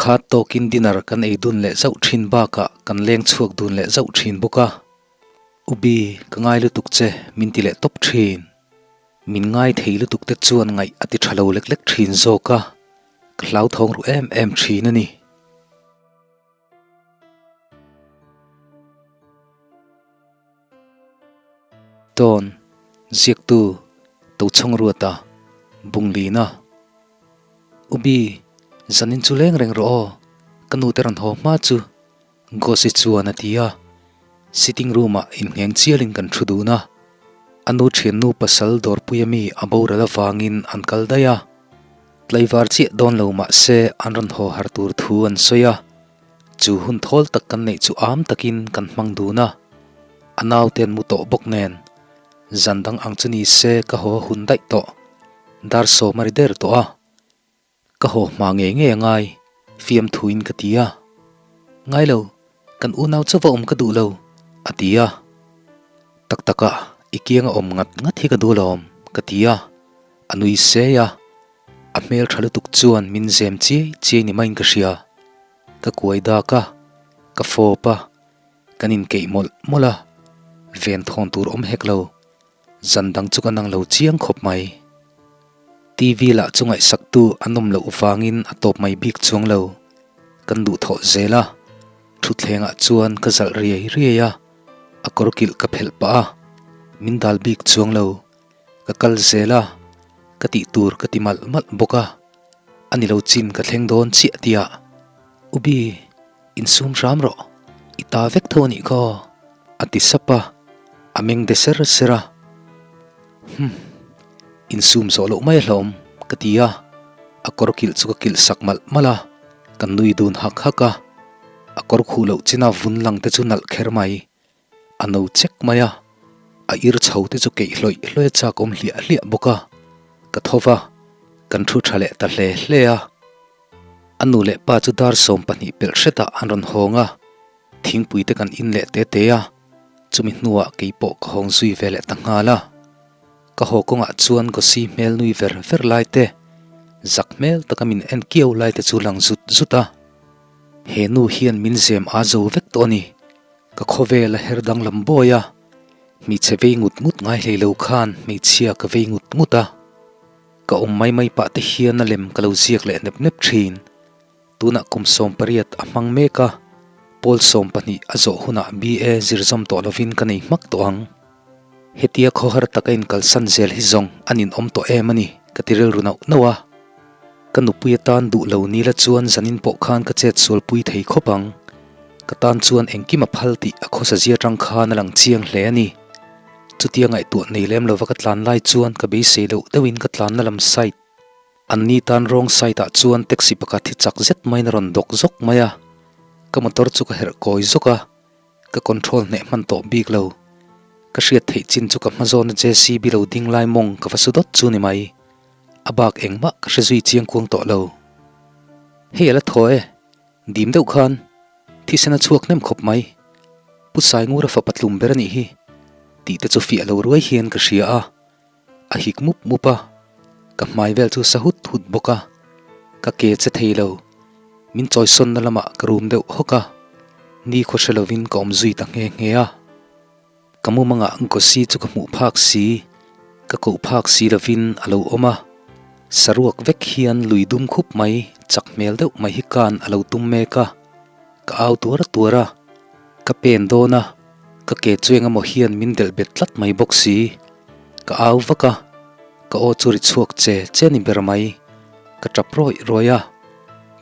khat tawkin dinner kan ei dun leh zauh thin bakah kan leng chhuak dun leh zauh thin bawk a. Ubi, ka ngai lutuk che, min ti leh tawp thin. Min ngai thei lutuk te chuan ngaih a ti tha lo lek lek thin zawk a, ka hlauthawng ru em em thin a ni. Tawn, Ziaktu, Tochhawng Ruata, Bunglina. Ubi, Zanin chu leng reng rawh aw, ka nu te rawn haw hma chu, Gosi chuan a ti a. Sitting room-ah inngheng chialin kan thu dun a. A nu thiannu pasal dawrpuia mi a boral avangin an kal daih a. Tlaivar chiah dawn lo mah se an rawn haw har tur thu an sawi a. Chu hun thawl tak kan neih chu am takin kan hmang dun a, a naute an mu tawh bawk nen. Zan dang ang chu ni se ka haw hun daih tawh. Dar sawm a ri der tawh a, ka haw hma ngei ngei a ngai, fiamthuin ka ti a. Ngai lo, kan unau chauh va awm ka duh lo, a ti a. Tak taka i kianga awm ngat ngat hi ka duh alawm, ka ti a, a nui sei a. A hmel tha lutuk chuan min zem chiai chiai ni maiin ka hria. Ka kuai dak a, ka fawp a, kan inkeih mawlh mawlh a, ven thawn tur awm hek lo. Zan dang chu ka nang lo chiang khawp mai. TV lah chu ngaihsaktu a nawm loh vangin a tawp mai bik chuang lo. Kan duhthawh zel a, thutthlengah chuan ka zalh riai riai a, a kawrkilh ka phelh pah a, min dal bik chuang lo. Ka kal zel a, ka tih tur ka ti malh malh bawk a, a ni lo chin ka thleng dawn chiah tia. Ubi, insum hram rawh, i ta vek tho a nih khaw, a ti sap a, a meng de ser ser a. Humm, insum zawh loh mai a hlawm, ka ti a, a kawr kilh chu ka kilh sak malh malh a, kan nui dun hak hak a, a kawr khuh loh china vun lang te chu nalh kher mai. A no chek mai a, a ir chho te chu keih hlawih hlawih a chak awm hliah hliah bawk a, ka tho va, kan thu tha leh ta hle hle a. A nu leh pa chu dar 20 pelh hretah an rawn hawng a, thingpui te kan in leh te te a, chumi hnuah kei pawh ka hawng zui ve leh ta nghal a. Ka haw kawngah chuan Gosi hmel nui ver ver lai te, zak hmel taka min en kiau lai te chu lang zut zut a. He nu hian min zem a zo vek tawh a ni. Ka khawvel a her danglam bawi a, hmeichhe vei ngut ngut ngai hlei lo khan hmeichhia ka vei ngut ngut a. Ka awm mai mai pah te hian a lem ka lo ziak leh nep nep thin. Tunah kum 18 a hmang mek a, pawl 12 a zawh hunah BA zir zawm tawh lovin ka nei hmak tawh ang. Hetia khawhar taka inkalsan zel hi zawng a ninawm tawh em a ni, ka ti rilru nauh nauh a. Ka nupui atan duh lo ni la chuan zanin pawh khan ka chet sualpui thei khawp ang. Ka tan chuan engkim a phal tih a khawsa zia tang khan a lang chiang hle a ni. Chutia ngaihtuah nei lem lova ka tlan lai chuan ka beisei deuh deuhin ka tlanna lam side an ni tan wrong side ah chuan taxi pakhat hi chak zet maiin a rawn dawk zawk mai a. Ka motor chu ka herh kawi zawk a. Ka control hneh hman tawh bik lo. Ka hriat theih chin chu ka hma zawna JCB lo ding lai mawng ka va su dawt chu ni mai. A bak engmah ka hre zui chiang kuang tawh lo. Hei a la thaw e, dim deuh khan thisen a chhuak hnem khawp mai. Pu Saingura fapa tlum ber a nih hi tih te chu fiah lo ruai hian ka hria a. A hik mup mup a, ka hmai vel chu sa hut hut bawk a, ka ke che thei lo. Min chawisawnna lamah ka rum deuh hawk a, ni khaw hre lovin ka awm zui ta nghe nghe a. Ka mumangah Gosi chu ka hmuh phak si, ka koh phak si lovin a lo awm a. Saruak vek hian lui dum khup mai, chak hmel deuh mai hi kan a lo tum mek a. Ka au tuar tuar a, ka pen dawn a, ka ke chu eng emaw hian min delh bet tlat mai bawk si. Ka au vak a, ka aw chu ri chhuak che che ni ber mai. Ka tap rawih rawih a,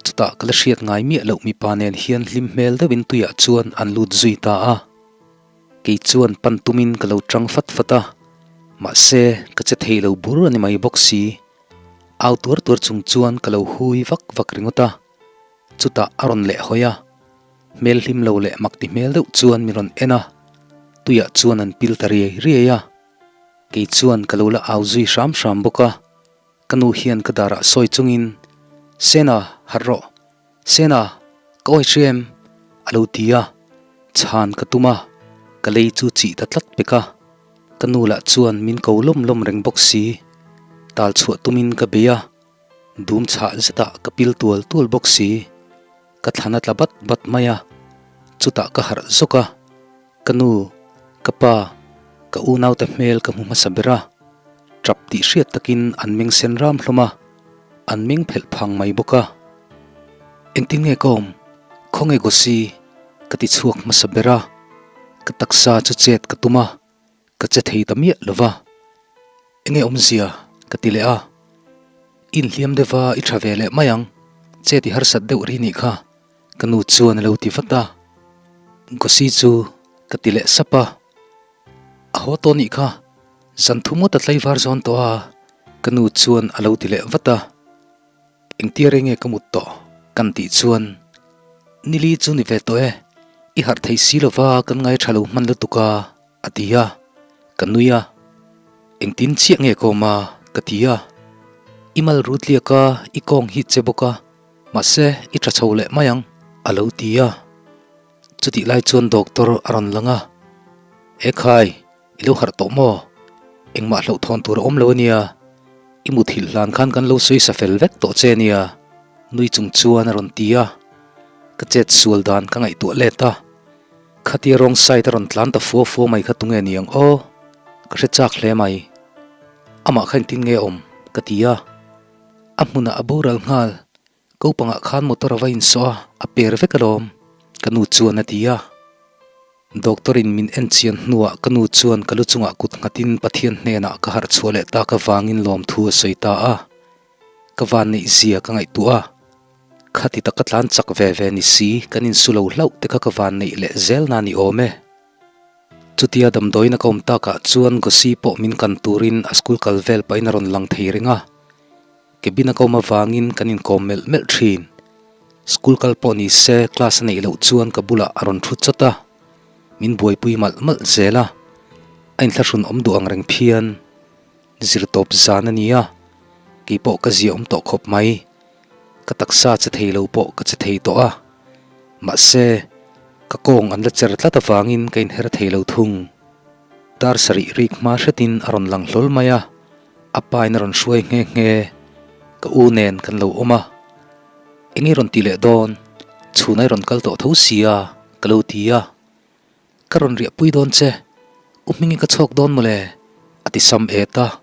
chutah ka la hriat ngai miah loh mipa nen hian hlim hmel deuhin tuiah chuan an lut zui ta a. Kei chuan pan tumin ka lo tang fat fat a, mahse ka che thei lo bur a ni mai bawk si. Au tuar tuar chung chuan ka lo hui vak vak ringawt a, chutah a rawn leh hawi a. Hmel hlim lo leh mak ti hmel deuh chuan min rawn en a, tuiah chuan an pil ta riai riai a. Kei chuan ka lo la au zui hram hram bawk a, ka nu hian ka darah sawi chungin, Sena, harh rawh. Sena, ka awi hria em? a lo ti a, chhan ka tum a, ka lei chu chih ta tlat pek a. Ka nu lah chuan min ko lawm lawm reng bawk si. Tal chhuah tumin ka bei a, dum chhah zetah ka pil tual tual bawk si. Ka thlan a tla bat bat mai a, chutah ka harh zawk a, ka nu, ka pa, ka unaute hmel ka hmu hmasa ber a, tap tih hriat takin an meng sen ram hlawm a, an meng phelh phang mai bawk a. Engtin nge ka awm? Khawnge Gosi? Ka ti chhuak hmasa ber a, ka taksa chu chet ka tum a, ka che thei ta miah lo va. Enge awmzia? Ka ti leh a. Inhliam deuha i tha ve leh mai ang, chet i harsat deuh ri nih kha, ka nu chuan a lo ti vat a. Gosi chu ka ti leh sap a. A haw tawh nih kha, zan thu ngawt a tlaivar zawn tawh a, ka nu chuan a lo ti leh vat a. Engtia reng nge ka mut tawh? Kan tih chuan, Nili chu ni ve tawh e, i harh thei si lova kan ngai tha lo hman lutuk a, a ti a, ka nui a. Engtin chiah nge ka awm a? Ka ti a. I mal rut liak a, i kawng hit che bawk a, mahse i tha chho leh mai ang, a lo ti a. Chutih lai chuan doctor a rawn lang a, Ekhai, I lo harh tawh maw? Engmah hlauhthawn tur a awm lo ania. I muthilh hlan khan kan lo sawi sa fel vek tawh che ania, nui chung chuan a rawn ti a. Ka chet sual dan ka ngaihtuah let a. Khatia wrong side a rawn tlan ta fua fua mai kha tunge ni ang aw? Ka hre chak hle mai. Amah kha engtin nge a awm? Ka ti a. A hmunah a boral nghal. Kopangah khan motor a va insawh a, a per vek alawm, ka nu chuan a ti a. Doctor in min en chian hnuah ka nu chuan ka lu chungah kut nghatin Pathian hnenah ka harh chhuah leh tak avangin lawmthu a sawi ta a. Ka van neih zia ka ngaihtuah a. Khati taka tlan chak ve ve ni si kan insu lo hlauh te kha ka van neih leh zel na ni awm e. Chutia damdawiin a ka awm takah chuan Gosi pawh min kan turin a school kal vel pahin a rawn lang thei reng a. Cabin a ka awm avangin kan inkawm melh melh thin. School kal pawh ni se class a neih loh chuan ka bulah a rawn thu chawt a, min buaipui malh malh zel a. A inthlahrun awm duh ang reng phian. Zir tawp zan a ni a, keipawh ka zia awm tawh khawp mai. Ka taksa che thei lo pawh ka che thei tawh a, mahse, ka kawng an la cher tlat avangin ka inher thei lo thung. Dar sarih rik hma hretin a rawn lang hlawl mai a, a pain a rawn hruai nghe nghe. Ka u nen kan lo awm a, Eng i rawn ti leh dawn? Chhunah i rawn kal tawh tho sia, ka lo ti a. Ka rawn riahpui dawn che, u Hmingi ka chhawk dawn mawle, a ti sam et a.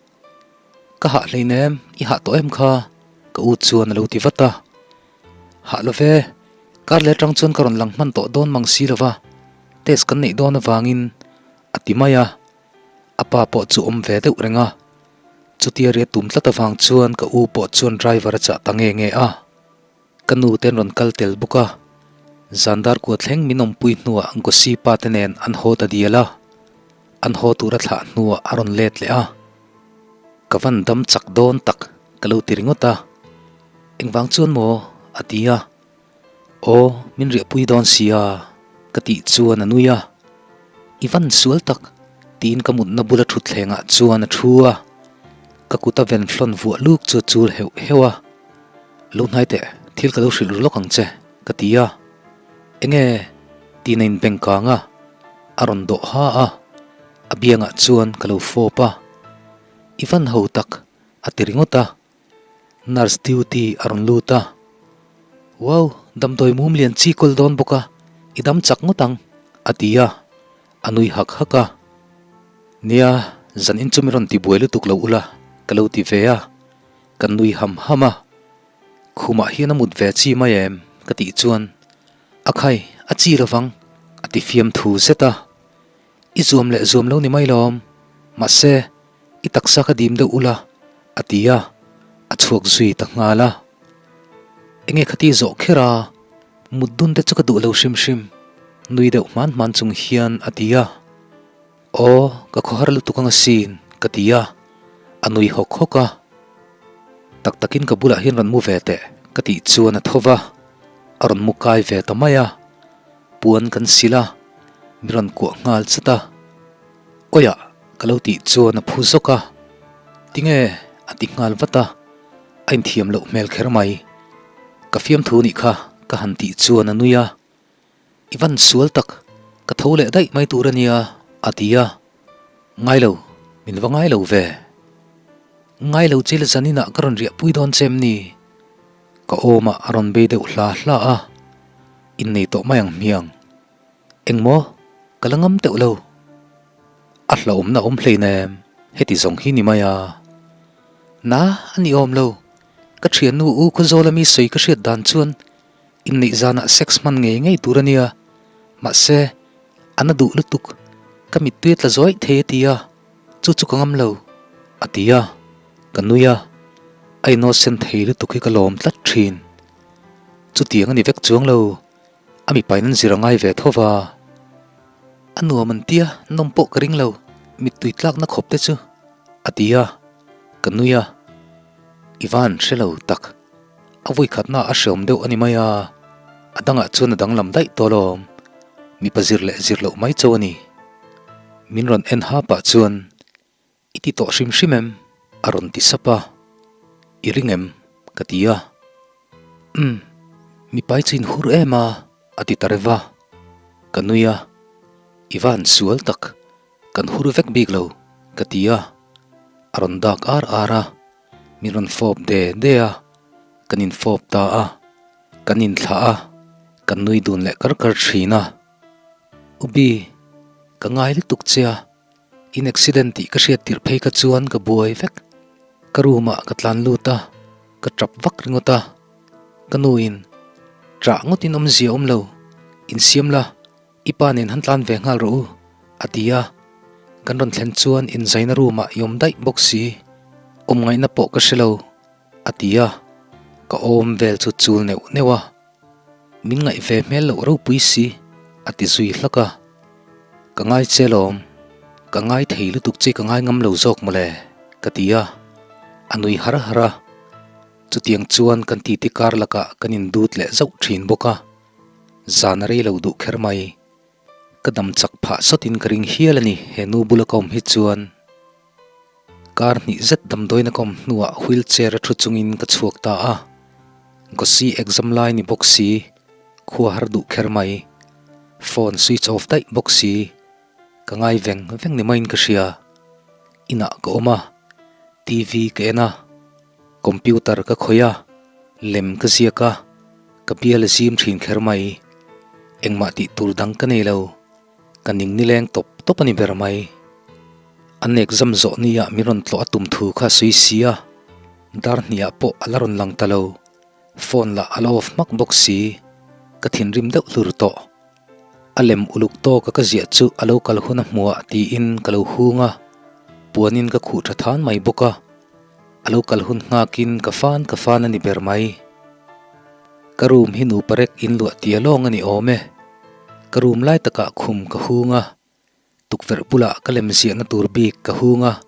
Ka hah hleinem, i hah tawh em kha? Ka u chuan a lo ti vat a. Hah lo ve, kar leh atang chuan ka rawn lang hman tawh dawn mang si lo va, test kan neih dawn avangin, a ti mai a. A pa pawh chu awm ve deuh reng a. Chutia riah tum tlat avang chuan ka u pawh chuan driver a chah ta nge nge a. Ka nu te an rawn kal tel bawk a, zan dar kua thleng min awmpui hnuah Gosi pa te nen an haw ta dial a, an haw tur a thlah hnuah a rawn let leh a. Ka van dam chak dawn tak ka lo ti ringawt a, engvang chuan maw? a ti a, Aw min riahpui dawn sia ka tih chuan a nui a, I van sual tak tiin ka mutna bula thutthlengah chuan a thu a, ka kut a venflon vuah luk chu a chul heuh heuh a. Lo hnai teh, thil ka lo hrilh ru lawk ang che, ka ti a. Enge? Tiin a inbeng kang a, a rawn dawh ha a, a biangah chuan ka lo fawp a. I van ho tak, a ti ringawt a. Nurse duty a rawn lut a. Wow, damdawi mum lian chi kawl dawn bawk a, i dam chak ngawt ang, a ti a, a nui hak hak a. Nia, zan in chu mi rawn ti buai lutuk lo ula, ka lo ti ve a. Ka nui ham ham a, khumah hian a mut ve chi mai em? Ka tih chuan, A khai, a chi lovang, a ti fiam thu zet a. I zuam leh zuam lo ni mai lawm, mahse, i taksa ka dim deuh ula, a ti a, a chhuak zui ta nghal a. Enge khati zawh kher a, mut dun te chu ka duh lo hrim hrim, nui deuh hman hman chung hian a ti a. Aw, ka khawhar lutuk ang asin, ka ti a, a nui hawk hawk a. Tak takin ka bulah hian rawn mu ve teh, ka tih chuan a tho va, a rawn mu kai ve ta mai a. Puan kan sil a, mi rawn kuah nghal chat a. Awiah, ka lo tih chuan a phu zawk a. Tinge? a ti nghal vat a, a inthiam loh hmel kher mai. Ka fiamthu nih kha, ka han tih chuan a nui a. I van sual tak, ka tho leh daih mai tur a nia, a ti a. Ngai lo, min va ngai lo ve. Ngai lo che la zaninah ka rawn riahpui dawn che em ni? Ka awmah a rawn bei deuh hla hla a. Innei tawh mai ang hmiang. Engmaw? Ka la ngam teuh lo. A hlauhawmna awm hleinem, heti zawng hi ni mai a. Na, a ni awm lo. Ka thiannu u Khawzawl ami sawi ka hriat dan chuan inneih zanah sex hman ngei ngei tur a nia. Mahse, a na duh lutuk. Ka mittui a tla zawih thei a ti a, chu chu ka ngam lo, a ti a. Ka nui a, a innocent thei lutuk hi ka lawm tlat thin. Chutiang a ni vek chuang lo. A mipain an zir a ngai ve tho va. A nuam an tia, nawm pawh ka ring lo, mittui tlakna khawp te chu, a ti a, ka nui a. I van hre lo tak, a vawikhatna a hreawm deuh a ni mai a, a dangah chuan a danglam daih tawh alawm, mipa zir leh zir loh mai cho a ni. Min rawn en ha pah chuan I ti tawh hrim hrim em? A rawn ti sap a. I ring em? Ka ti a. Umm, mipai chu in hur em a, a ti ta reuh a. Ka nui a. I va han sual tak, kan hur vek bik lo, ka ti a. A rawn dak ar ar a, min rawn fawp de de a, kan infawp ta a, kan inthlah a, kan nui dun leh kar kar thin a. Ubi, ka ngai lutuk che a. In accident tih ka hriat tirh phei kha chuan ka buai vek. Ka room ah ka tlan lut a, ka tap vak ringawt a. Ka nu in, Ṭah ngawt in awmzia awm lo, insiam la, i pa nen han tlan ve nghal rawh u, a ti a. Kan rawn thlen chuan inzaina room ah i awm daih bawk si, awm ngaihna pawh ka hre lo, a ti a. Ka awm vel chu chul neuh neuh a. Min ngaih ve hmel loh ropui si, a ti zui hlak a. Ka ngai che lawm, ka ngai thei lutuk che ka ngai ngam lo zawk mawle, ka ti a. A nui har har a. Chutiang chuan kan titi kar lakah kan indut leh zauh thin bawk a. Zan a rei lo duh kher mai. Ka dam chak phah sawtin ka ring hial a ni he nu bula ka awm hi chuan. Kar hnih zet damdawiin a ka awm hnuah wheel chair a thu chungin ka chhuak ta a. Gosi exam lai ni bawk si, khua har duh kher mai. Phone switch off daih bawk si, ka ngai veng veng ni maiin ka hria. Inah ka awm a, TV ka en a, computer ka khawih a, lem ka ziak a, ka bial a zim thin kher mai. Engmah tih tur dang ka nei lo. Ka ning nileng tawp tawp a ni ber mai. An exam zawh nia min rawn tlawh a tum thu kha a sawi si a, dar hniah pawh a la rawn lang ta lo. Phone lah a la off hmak bawk si. Ka thinrim deuh hlur tawh. A lem uluk tawka ka ziah chu a lo kal hun a hmuah tiin ka lo hung a, puanin ka khuh tha than mai bawk a. A lo kal hun nghakin ka fan ka fan a ni ber mai. Ka room hi nupa rek in luah tia lawng a ni awm e. Ka room lai takah khum ka hung a, tukverh bulah ka lem ziahna tur bik ka hung a,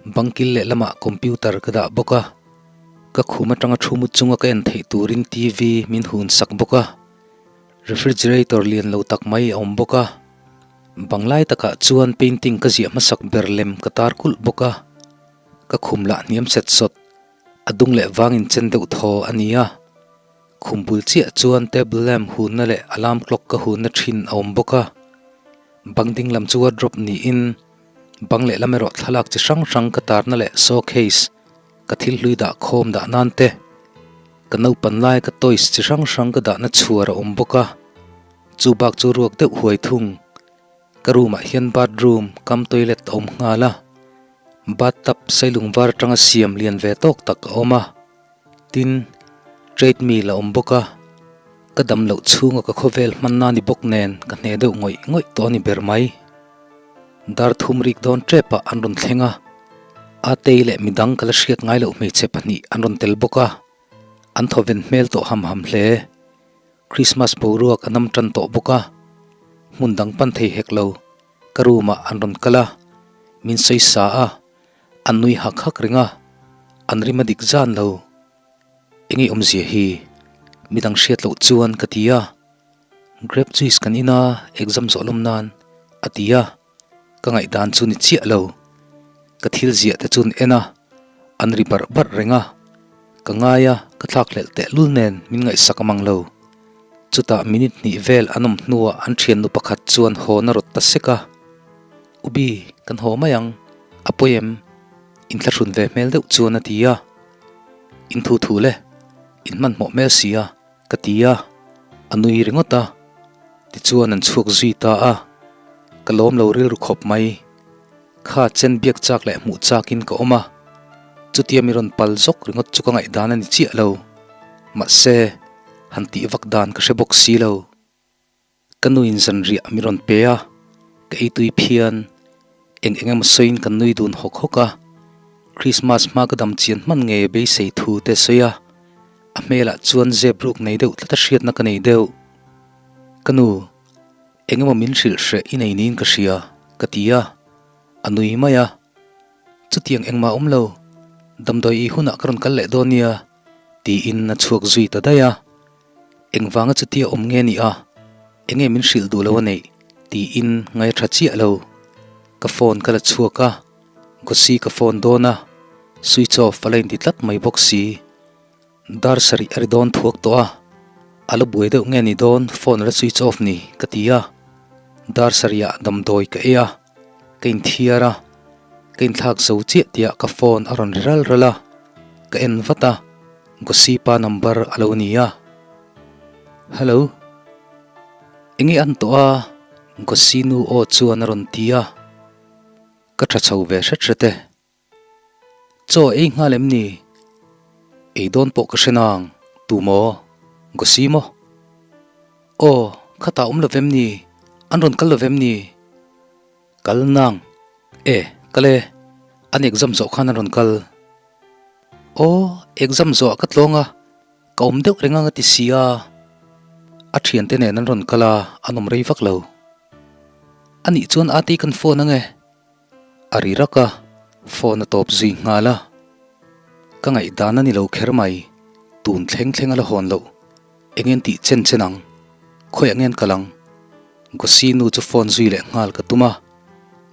bangkil lehlamah computer ka dah bawk a, ka khum atanga thu mu chunga ka en theih turin TV min hun sak bawk a, refrigerator lian lo tak mai a awm bawk a, bang lai takah chuan painting ka ziah hmasak ber lem ka tar kulh bawk a, ka khum lah hniam set sawt. A dung leh vangin chen deuh thaw a ni a, khum bul chiah chuan table lamp hunna leh alarm clock ka hunna thin a awm bawk a. Bang ding lam chu wardrobe niin bang lehlam erawh thlalak chi hrang hrang ka tarna leh showcase ka thil hlui dah khawm dah nan te, ka naupan lai ka toys chi hrang hrang ka dahna chhuar a awm bawk a, chu bak chu ruak deuh huai thung. Ka room ah hian bathroom kam toilet a awm nghal a, bathtub sailung var atanga siam lian ve tawk tak a awm a, tin treadmill a awm bawk a, ka dam loh chhunga ka khawvel hmanna ni bawk nen ka hne deuh ngawih ngawih tawh a ni ber mai. Dar thum rik dawn tep ah an rawn thleng a, Atei leh midang ka la hriat ngai loh hmeichhe pahnih an rawn tel bawk a, an thawven hmel tawh ham ham hle. Christmas boruak a nam tan tawh bawk a, hmun dang pan thei hek lo, ka room ah an rawn kal a, min sawi sa a, an nui hak hak reng a, an rim a dik zan lo. Enge awmzia hi? Midang hriat loh chuan ka ti a, grape juice kan in a, exam zawh lawm nan a ti a. Ka ngaihdan chu ni chiah lo. Ka thil ziah te chu an en a, an ri barh barh reng a. Ka ngai a, ka thlak hlelh tehlul nen min ngaihsak amang lo. Chutah minute hnih vel an awm hnuah an thiannu pakhat chuan haw na rawt ta sek a. Ubi, kan haw mai ang, a pawi em? Inthlahrun ve hmel deuh chuan a ti a. In thu thu le, in hmanhmawh hmel si a, ka ti a. A nui ringawt a, tichuan an chhuak zui ta a, ka lawm lo rilru khawp mai. Kha chen biak chak leh hmuh chakin ka awm a, chutia mi rawn pal zawk ringawt chu ka ngaihdan a ni chiah lo. Mahse, han tih vak dan ka hre bawk si lo. Ka nuin zanriah mi rawn pe a, ka eitui phian. Eng eng emaw sawiin kan nui dun hawk hawk a, Christmas hma ka dam chian hman ngei a beisei thu te sawi a, a hmelah chuan zep ruk nei deuh tlat a hriatna ka nei deuh. Ka nu, eng emaw min hrilh hreh i nei niin ka hria, ka ti a, a nui mai a. Chutiang engmah awm lo, damdawi i hunah ka rawn kal leh dawn nia, tiin a chhuak zui ta daih a. Engvanga chutia awm nge ni a, enge min hrilh duh lo a neih? tiin ngai tha chiah lo. Ka phone ka la chhuak a, Gosi ka phone dawn a, switch off a la inti tlat mai bawk si. Dar sarih a ri dawn thuak tawh a, a la buai deuh nge ni dawn phone a la switch off ni ka ti a. Dar sarihah damdawi ka ei a, ka inthiar a, ka inthlak zo chiah tihah ka phone a rawn ri ral ral a, ka en vat a. Gossipa number a lo ni a. Hello. Enge an tawh a? Gossi nu aw chuan a rawn ti a. Ka tha chho ve hret hret e. Chaw ei nghal em ni? Ei dawn pawh ka hre nang. Tu maw? Gossi maw? Aw, khatah awm lo vem ni? An rawn kal lo vem ni? Kal nang. E, kal e. An exam zawh khan an rawn kal. Aw, exam zawh ah ka tlawng a, ka awm deuh reng ang a ti si a. A thiante nen an rawn kal a, an awm rei vak lo. A nih chuan Ati kan phone ang e. A ri rak a, phone a tawp zui nghal a. Ka ngaihdan a ni lo kher mai, tun thleng thleng a la hawn loh. Eng en tih chen chen ang? Khawiah nge an kal ang? Gosi nu chu phone zui leh nghal ka tum a,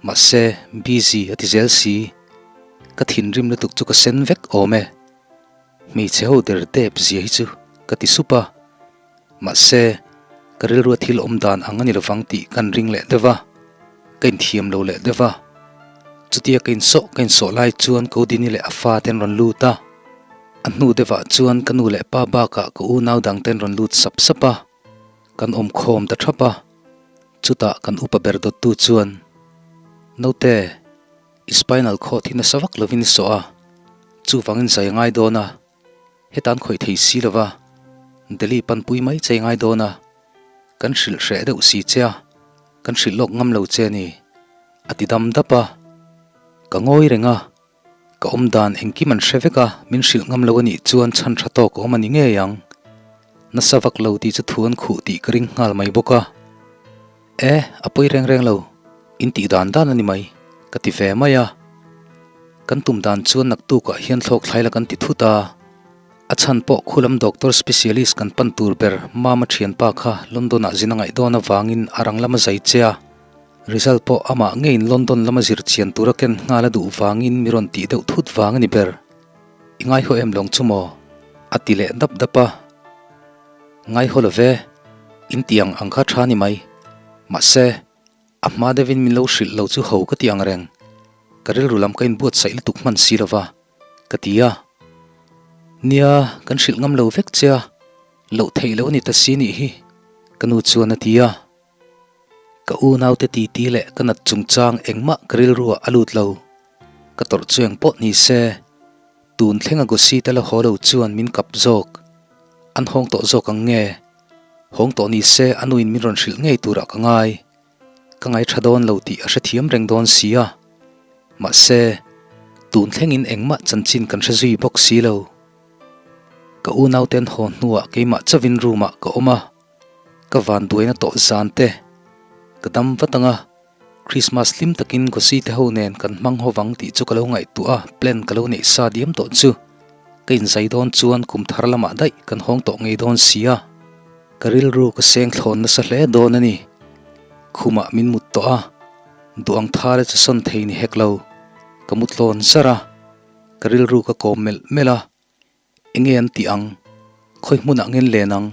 mahse busy a ti zel si. Ka thinrim lutuk chu ka sen vek awm e. Hmeichhe ho der dep zia hi chu ka ti sup a, mahse ka rilrua thil awm dan ang a ni lovang tih kan ring leh deuh a, ka inthiam lo leh deuh a. Chutia ka insawh ka insawh lai chuan Kodini leh a fa te an rawn lut a. A hnu deuhah chuan ka nu leh pa bakah ka unau dangte an rawn lut sap sap a, kan awm khawm ta thap a. Chutah kan upa ber dawttu chuan, Naute, i spinal cord hi nasa vak lovin i sawh a, chuvangin zai a ngai dawn a, heta an khawih thei si lo va, Delhi panpui mai che i ngai dawn a, kan hrilh hreh deuh si che a, kan hrilh lawk ngam lo che a ni, a ti dam dap a. Ka ngawi reng a. Ka awm dan engkim an hre vek a, min hrilh ngam lo a nih chuan chhan tha tawk a awm a ni ngei ang. Nasa vak lo tih chu thu an khuh tih ka ring nghal mai bawk a. E, a pawi reng reng lo, in tih dan dan a ni mai, ka ti ve mai a. Kan tum dan chuan naktukah hian thlawk thlai la kan ti thut a. A chhan pawh khulam doctor specialist kan pan tur ber Mama thianpa kha London-ah zin a ngaih dawn avangin a rang lama zai che a. Result pawh amah ngeiin London lama zir chian tura ken nghal a duh vangin mi rawn tih deuh thut vang a ni ber. I ngaihaw em lawng chu maw? A ti leh dap dap a. Ngaihaw lo ve, in ti ang ang kha tha ni mai. Mahse, a hma deuhin min lo hrilh lo chu ho ka ti ang reng. Ka rilru lam ka inbuatsaih lutuk hman si lo va, ka ti a. Nia, kan hrilh ngam lo vek che a, loh theih loh a ni ta si nih hi, ka nu chuan a ti a. Ka unaute titi leh ka nat chungchang engmah ka rilruah a lut lo. Ka tawrh chu eng pawh ni se, tun thlenga Gosi te la haw lo chuan min kap zawk. An hawng tawh zawk ang nge? Hawng tawh ni se a nuin min rawn hrilh ngei turah ka ngai. Ka ngai tha dawn lo tih a hrethiam reng dawn si a. Mahse, tun thlengin engmah chanchin kan hre zui bawk si lo. Ka unaute an haw hnuah keimah chauhin room-ah ka awm a. Ka van duaina tawh zan te ka dam vat ang a, Christmas hlim takin Gosi te ho nen kan hmang ho vang tih chu ka lo ngaihtuah a, plan ka lo neih sa diam tawh chu. Ka inzai dawn chuan kum thar lamah daih kan hawng tawh ngei dawn si a, ka rilru ka seng thlawn nasa hle dawn a ni. Khumah min mut tawh a, duh ang thar e chu sawn thei ni hek lo, ka mut tlawn zar a, ka rilru ka kawm melh melh a. Enge an tih ang? Khawi hmunah ngen len ang?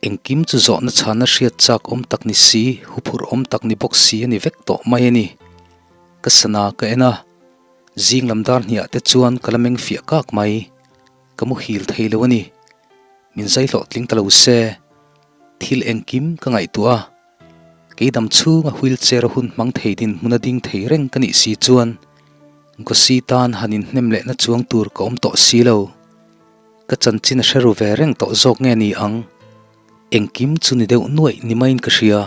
Engkim chu zawhna chhana hriat chak awm tak ni si, huphurh awm tak ni bawk si a ni vek tawh mai a ni. Ka sana ka en a, zing lam dar hniah te chuan ka la meng fiah kak mai. Ka muhil thei lo a ni. Min zai hlawhtling ta lo se. Thil engkim ka ngaihtuah a, kei dam chhunga wheelchair a hun hmang thei dinhmun a ding thei reng ka nih si chuan Gosi tan han inhnem lehna chuang tur ka awm tawh si lo. Ka chanchin a hre ru ve reng tawh zawk nge ni ang? Engkim chu ni deuh nuaih ni maiin ka hria.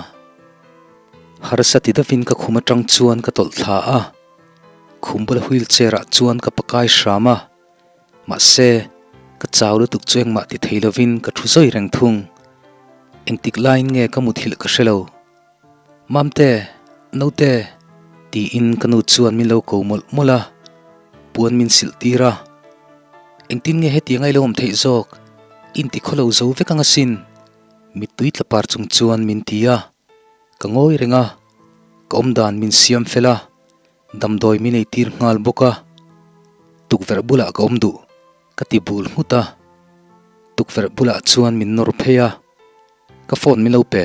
Harsa ti deuhin ka khum atang chuan ka tawlh thla a, khum bula wheelchair ah chuan ka pakai hram a. Mahse, ka chau lutuk chu engmah ti thei lovin ka thu zawi reng thung. Engtik laiin nge ka muthilh ka hre lo. Mamte, naute, tiin ka nu chuan min lo ko mawlh mawlh a, puan min silh tir a. Engtin nge hetiang a i lo awm theih zawk? I inti khaw lo zo vek ang asin, mittui tla par chung chuan min ti a. Ka ngawi reng a, ka awmdan min siam fel a. Damdawi min ei tir nghal bawk a, tukverh bulah ka awm duh ka ti bul nghut a, tukverh bulah chuan min nawr phei a, ka phone min lo pe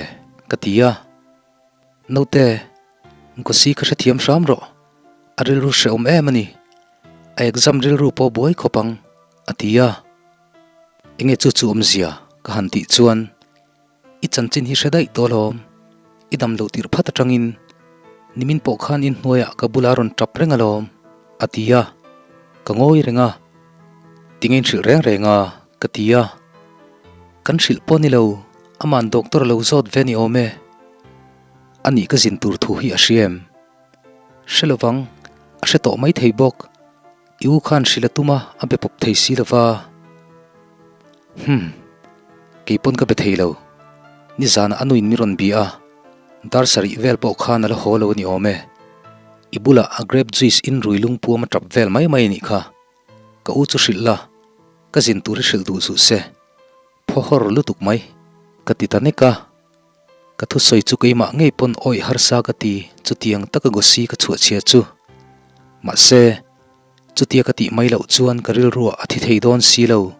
ka ti a, Naute, Gosi ka hrethiam hram rawh, a rilru hrehawm em a ni, a exam rilru pawh buai khawp ang a ti a, enge chu chu awmzia ka han tih chuan. I chanchin hi hre daih tawh alawm. I dam loh tirh phat atangin nimin pawh khan inhnuaiah ka bula rawn tap reng alawm, a ti a. Ka ngawi reng a, Tinge inhrilh reng reng a? ka ti a. Kan hrilh pawh ni lo, ama'n doctor a lo zawt ve ni awm e. Anih ka zin tur thu hi a hria em? Hre lovang, a hre tawh mai thei bawk. I u khan hrilh a tum a, a be pawp thei si lova. Humm. Kei pawn ka be thei lo. Nizanah a nuin mi rawn bia a, dar sarih vel pawh khan a la haw lo a ni awm e. I bulah a grape juice in rui lungpuam a tap vel mai mai a nih kha. Ka u chu hrilh la, ka zin tur hi hrilh duh zuh se. Phaw hawr lutuk mai. Ka ti ta nek a. Ka thusawi chu keimah ngei pawn awih harsa ka ti, chutiang taka Gosi ka chhuah chhia chu. Mahse, chutia ka tih mai loh chuan ka rilruah a thi thei dawn si lo.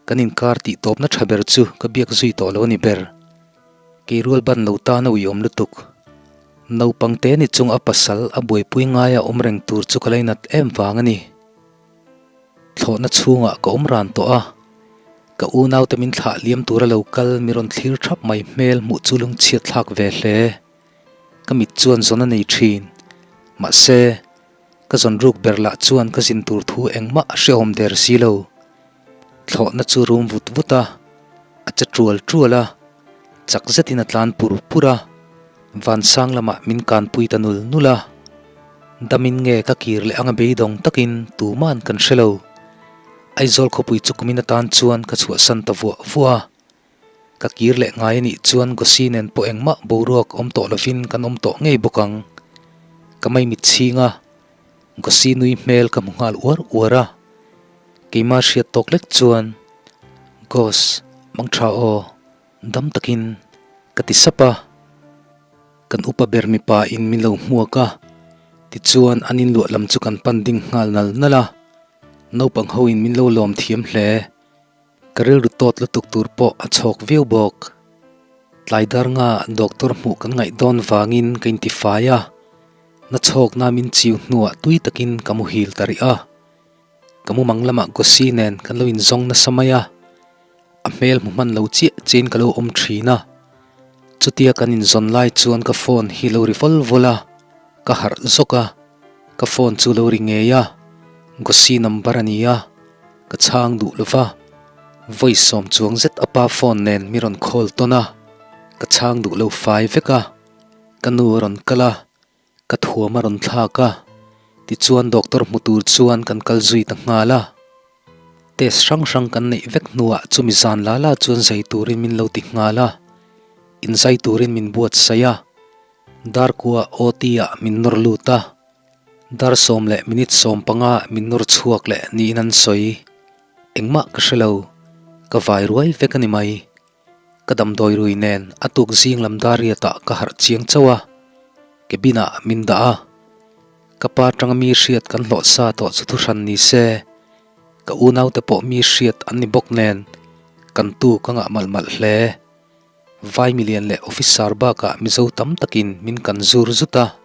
Kan inkar tih tawpna tha ber chu ka biak zui tawh lo a ni ber. Kei rual ban lo tan a uiawm lutuk. Naupang te ni chung a pasal a buaipui ngaia awm reng tur chu ka lainat em vang a ni. Thlawhna chhungah ka awm ran tawh a, ka unaute min thlah liam tura lo kal mi rawn thlir thap mai hmel hmuh chu lungchhiat thlak ve hle. Ka mit chuan zawn a nei thin. Mahse, ka zawn ruk ber lah chuan ka zin tur thu engmah a hrehawm der si lo. Thlawhna chu rum vut vut a, a che tual tual a, chak zetin a tlan pur pur a, vansang lamah min kanpui ta nul nul a. Damin nge ka kir leh anga beidawng takin tuman kan hre lo. Aizawl khawpui chu kumin atan chuan ka chhuahsan ta vuah vuah a. Ka kir leh ngai a nih chuan Gosi nen pawh engmah boruak awm tawh lovin kan awm tawh ngei bawk ang. Ka maimit chhing a, Gosi nui hmel ka hmu nghal uar uar a. Keimah hriat tawk lek chuan, Gos, mang tha aw, dam takin ka ti sap a. Kan upa ber mipa in min lo hmuak a, tichuan an inluah lam chu kan pan ding nghal nal nal a. Naupang ho in min lo lawm thiam hle. Ka rilru tawt lutuk tur pawh a chhawk viau bawk. Tlai dar nga doctor hmuh kan ngaih dawn vangin ka intifai a, na chhawkna min chiu hnuah tui takin ka muhil ta rih a. Ka mumang lamah Gosi nen kan lo inzawng nasa mai a, a hmel hmu hman lo chiah chiahin ka lo awm thin a. Chutia kan inzawn lai chuan ka phone hi lo ri vawl vawl a, ka harh zawk a, ka phone chu lo ri ngei a, Gosi number a ni a. Ka chhang duh lova, vawi sawm chuang zet a pa phone nen mi rawn call tawn a, ka chhang duh lo fai vek a, ka nu a rawn kal a, ka thuam a rawn thlak a, tichuan doctor hmu tur chuan kan kal zui ta nghal a. Test hrang hrang kan neih vek hnuah chumi zan la la chuan zai turin min lo ti nghal a, inzai turin min buatsaih a, darkua OT ah min nawr lut a. Dar sawm leh minute 15 min nawr chhuak leh niin an sawi. Engmah ka hre lo, ka vai ruai vek a ni mai. Ka damdawi rui nen a tuk zing lam dar riatah ka harh chiang chauh a, cabin ah min dah a. Ka pa tanga mi hriat kan hlawh sa tawh chu thuhran ni se, ka unaute pawh mi hriat an ni bawk nen kan tu ka ngah malh malh hle. Vai milian leh officer bakah Mizo tam takin min kan zur zut a,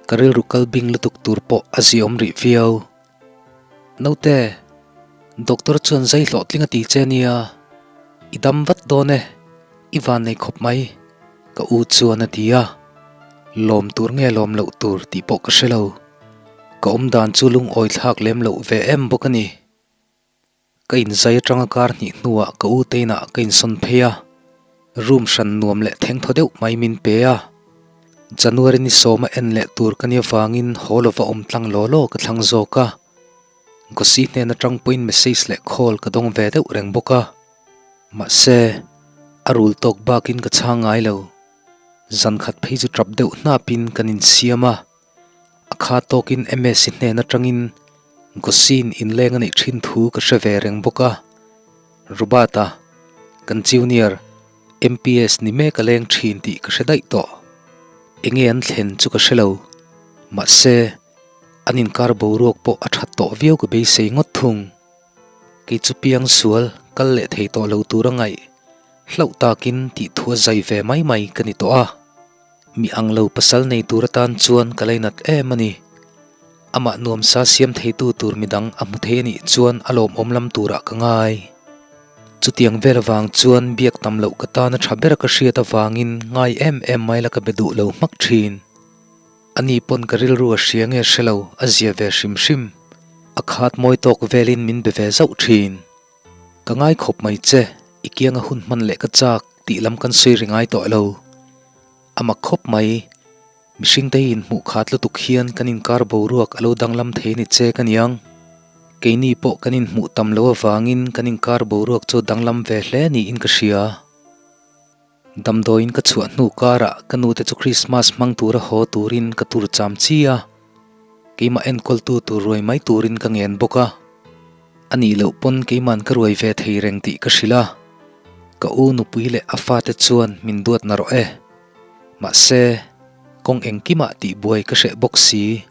ka rilru kal bing lutuk tur pawh a ziawm rih viau. Naute, doctor chuan zai hlawhtling a ti che nia, i dam vat dawn e. I van nei khawp mai, ka u chuan a ti a. Lawm tur nge lawm loh tur tih pawh ka hre lo. Ka awm dan chu lungawi thlak lem loh ve em bawk a ni. Ka inzai atanga kar hnih hnuah ka u te inah ka insawn phei a, room hran nuam leh thengthaw deuh mai min pe a. January ni sawma en leh tur ka nia vangin haw lova awm tlang law law ka thlang zawk a. Gosi hnen atang pawhin message leh call ka dawng ve deuh reng bawk a. Mahse, a rul tawk bakin ka chhang ngai lo. Zan khat phei chu tap deuh hnapin kan insiam a. A kha tawkin MS hnen atangin Gosin inleng a neih thin thu ka hre ve reng bawk a. Robert-a, kan junior, MPS ni mek a leng thin tih ka hre daih tawh. Enge an thlen chu ka hre lo. Mahse, an inkar boruak pawh a that tawh viau ka beisei ngawt thung. Kei chu piang sual kal leh thei tawh lo tur a ngaih hlauh takin tih thu a zai ve mai mai ka ni tawh a. Mi ang lo pasal nei tur atan chuan ka lainat em a ni. Amah nuamsa siam theitu tur midang a hmu thei a nih chuan a lawmawm lam turah ka ngai. Chutiang vel avang chuan biak tam loh ka tana tha ber ka hriat avangin ngai em em mai la ka be duh lo hmak thin. Ani pawn ka rilru a hria nge hre lo a zia ve hrim hrim. A khat mawi tawk velin min be ve zauh thin. Ka ngai khawp mai che, i kianga hun hman leh ka chak tih lam kan sawi ri ngai tawh lo. A mak khawp mai, mihring te hi inhmuh khat lutuk hian kan inkar boruak a lo danglam thei ni che ka niang. Keini pawh kan inhmuh tam lo avangin kan inkar boruak chu danglam ve hle niin ka hria. Damdawiin ka chhuah hnu karah ka nute chu Krismas hmang tura haw turin ka tur cham chi a, keimah enkawltu tur ruai mai turin ka ngen bawk a. A nih loh pawn keiman ka ruai ve thei reng tih ka hrilh a, ka u nupui leh a fate chuan min duat na rawh e. Mahse, kawng engkimah tihbuai ka hreh bawk si.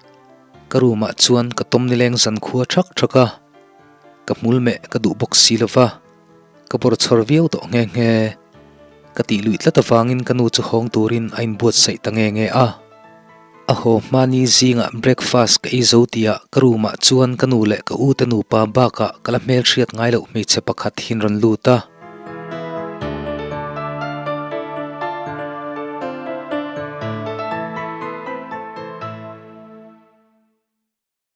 Ka room ah chuan ka tawm nileng zankhua thak thak a, ka hmul meh ka duh bawk si lo va. Ka bawr chhawr viau tawh nghe nghe. Ka tih luih tlat avangin ka nu chu hawng turin a inbuatsaih ta nge nge a. A haw hmani zingah breakfast ka ei zo tihah ka room ah chuan ka nu leh ka u te nupa bakah ka la hmelhriat ngai loh hmeichhe pakhat hin rawn lut a.